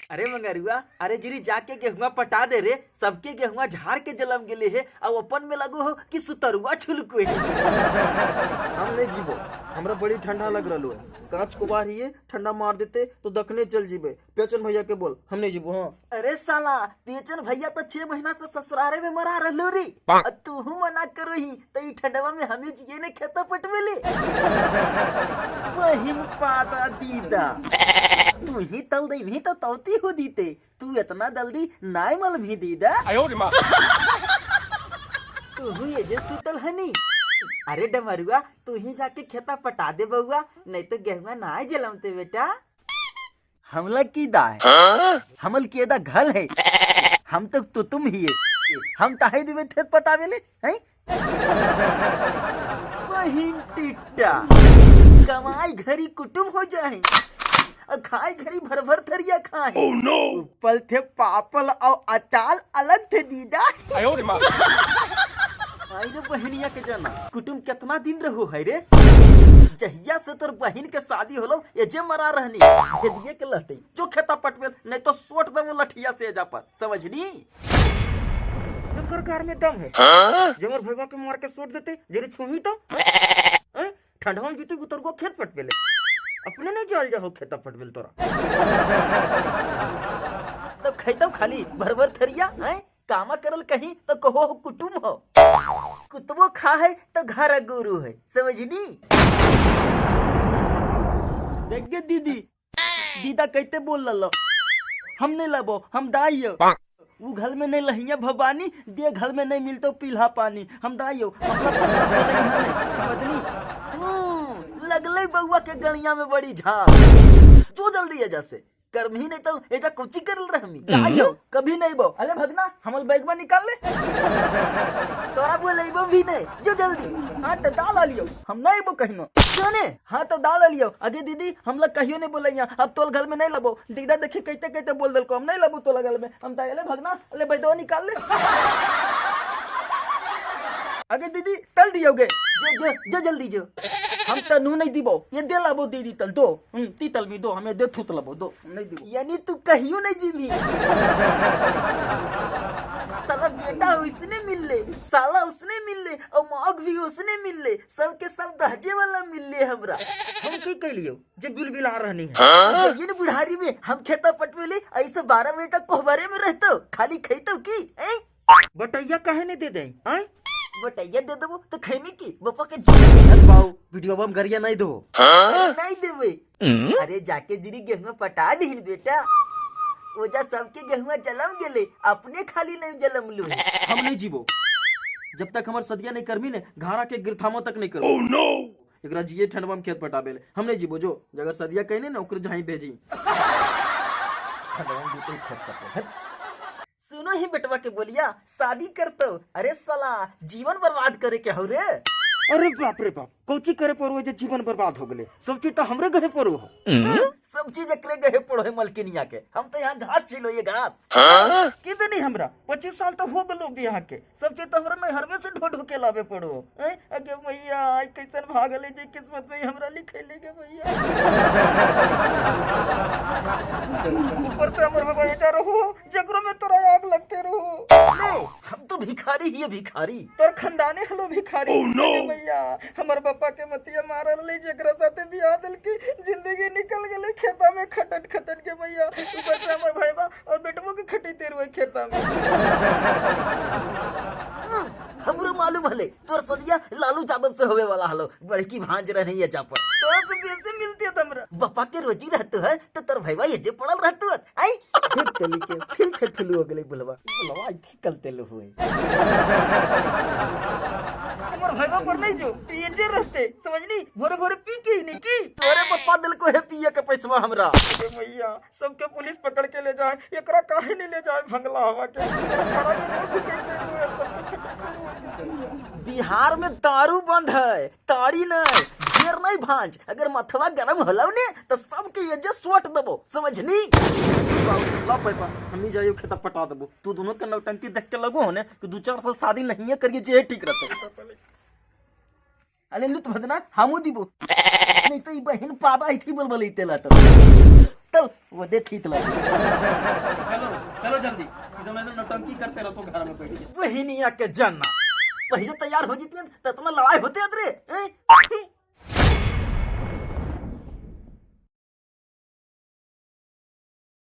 अरे मंगरुआ, अरे जिरी जाके गेहुआ पटा दे रे, सबके गेहुआ झाड़ के जलम गेले हे और अपन में लगो हो कि सुतरुआ छुलको है। हम नहीं जीबो, हमरा बड़ी ठंडा लग रहा है, कांच को बाहर ही ठंडा मार देते तो दखने चल जीबे। पेचन भैया के बोल हम नहीं जीबो। हाँ अरे साला पेचन भैया तो 6 महीना से ससुरारे में मरा रहलो रे, और तू मना करो ही तो ई ठंडवा में हमें जिए ने खेता पटवेले। बहिन पादा दीदा तू ही तल दे नहीं तो तौती हो दीते, तू इतना जल्दी नाय मल भी दीदा। तू ही ये जे सुतल हनी। अरे डमरुआ तू ही जाके खेता पटा दे बउआ, नहीं तो गेहुआ नाय जलमते बेटा। हमला की दा है, हमल की दा घल है, हम तो तु तुम ही है, हम ताहे दिवे खेत पटावेले हैं। बहिन टिट्टा कमाई घरी कुटुम हो जाए और खाए घरी भर भर थरिया खाए। Oh, no. उपल थे पापल और अचाल अलग थे दीदा। आई रे बहनिया के जाना कुटुम कितना दिन रहो है रे, जहिया से तोर बहन के शादी होलो ये जे मरा रहनी भेदिए के लहते जो खेता पटवेल नहीं तो सोट दमो लठिया से जा पर, समझनी? एकर घर में दम है, जमर भैया के मार के सोट देते जरी छुही तो ठंडा में जीते उतर को खेत पटवेले, अपने नहीं जल जाओ खेता पटवेल तोरा। तो खैतो खाली भर भर थरिया हैं, कामा करल कहीं तो कहो हो कुटुम हो, कुतबो खा है तो घर गुरु है, समझनी? देख गे दीदी, दीदा कहते बोल ललो हम नहीं लबो हम दाइयो, वो घर में नहीं लहिया भवानी दे घर में नहीं मिलतो पीला पानी, हम दाइयो समझनी? लगले बउआ के गणिया में बड़ी झाप, जो जल्दी एजा से कर्म ही नहीं तो एजा कुची करल रहमी। आइयो कभी नहीं बो, अरे भगना हमल बैगवा निकाल ले, तोरा बोलेबो भी नहीं, जो जल्दी। हाँ तो दाल लियो हम नहीं बो कहिनो सुने, हाँ तो दाल लियो। अरे दीदी हम लोग कहियो नहीं बोलैया, अब तोल घर में नहीं लबो, दीदा देखी कहते कहते बोल दल को हम नहीं लबो तोला घर में, हम तो अरे भगना अरे बैगवा निकाल ले। अरे दीदी तल दियोगे जो जो जो जल्दी जो, हम तनु नहीं दिबो ये दे लाबो दीदी तल दो, ती तल भी दो हमें दे थूत लबो दो नहीं दिबो, यानी तू कहियो नहीं जीवी। साला बेटा उसने मिल ले, साला उसने मिल ले और मौग भी उसने मिल ले, सबके सब दहजे वाला मिल ले हमरा। हम की कहलियो जे बिल बिल आ रहनी है ये न बुढ़ारी में हम खेता पटवेले ऐसे 12 बजे तक कोहबरे में रहतो खाली खैतो की हैं? बटैया काहे नहीं दे दे हैं? बटैया दे देबो तो खैमी की बप्पा के बाऊ वीडियो बम गरिया नहीं दो। नहीं देबे। अरे जाके जिरी गेहुआ पटा दीन बेटा, ओजा सबके गेहुआ जलम गेले अपने खाली नहीं जलम लू। हम नहीं जीबो जब तक हमर सदिया नहीं करमी ने घारा के गिरथामो तक नहीं करो। Oh, no. एकरा जिए ठंडवा में खेत पटाबेले हम नहीं जीबो, जो अगर सदिया कहने ना ओकरे जाई भेजी ठंडवा में जीते खेत पटबे। सुनो ही बेटवा के बोलिया शादी करतो, अरे साला जीवन बर्बाद करे के हो रे। अरे बाप रे बाप कौची करे पड़ो जे जीवन बर्बाद हो गेले, सब चीज तो हमरे गहे पड़ो हो। सब चीज एकरे गहे पड़ो है मलकिनिया के, हम तो यहाँ घास छिलो ये घास। के देनी हमरा 25 साल तो हो गेलो बियाह के, सब चीज तो हमरा नैहरवे से ढो ढो के लावे पड़ो। अगे भैया आई कैसन भागले जे किस्मत में हमरा लिखैले गे भैया। ऊपर से हमर बाबा एजा रहो जगरो में तोरा आग लगते रहो। नहीं हम तो भिखारी ही भिखारी, तोर खानदाने हलो भिखारी। Oh, no. भैया हमर पापा के मतिया मारल ले जकरा साथे बियाह दिल की जिंदगी निकल गेले खेता में खटट खटट के भैया, ऊपर से हमर भाईबा और बेटबो के खटैते रहे खेता में। हमरो मालूम हले तोर सदिया लालू यादव से होवे वाला हलो, बड़की भांज रहनी है जा पर तोरा से बेसे मिलती है हमरा। बप्पा के रोजी रहतो है तो तोर भाईबा ये जे पड़ल रहतो है। आई फिर तली के फिर खथलू हो गेले बुलवा बुलवा आई कलते लो हुए। हमर भाईबा पर नहीं जो ये जे रहते समझनी, भोरे भोरे पी के ही नहीं की तोरे बप्पा दिल को है पिए के पैसवा हमरा। अरे भैया सबके पुलिस पकड़ के ले जाए, एकरा काहे नहीं ले जाए भंगला हवा के। बिहार में दारू बंद है, ताड़ी नहीं ढेर नहीं भांज, अगर मथवा गरम होलो ने तो सबके ये जे सोट देबो समझनी। ला पैसा हम नहीं जाइयो खेता पटा देबो, तू दोनों के नौटंकी देख के लगो होने कि 2-4 साल शादी नहीं करिए जे ठीक रहते। अरे लुत भदना हमू दिबो नहीं तो ई बहन पादा इथी बोल बोलैते लत। तब वो दे थीत लगे। चलो चलो जल्दी, इस समय तो नौटंकी करते रहो घर में बैठ के। बहिनिया के जाना पहले तैयार हो जीती तो इतना लड़ाई होते अदरे।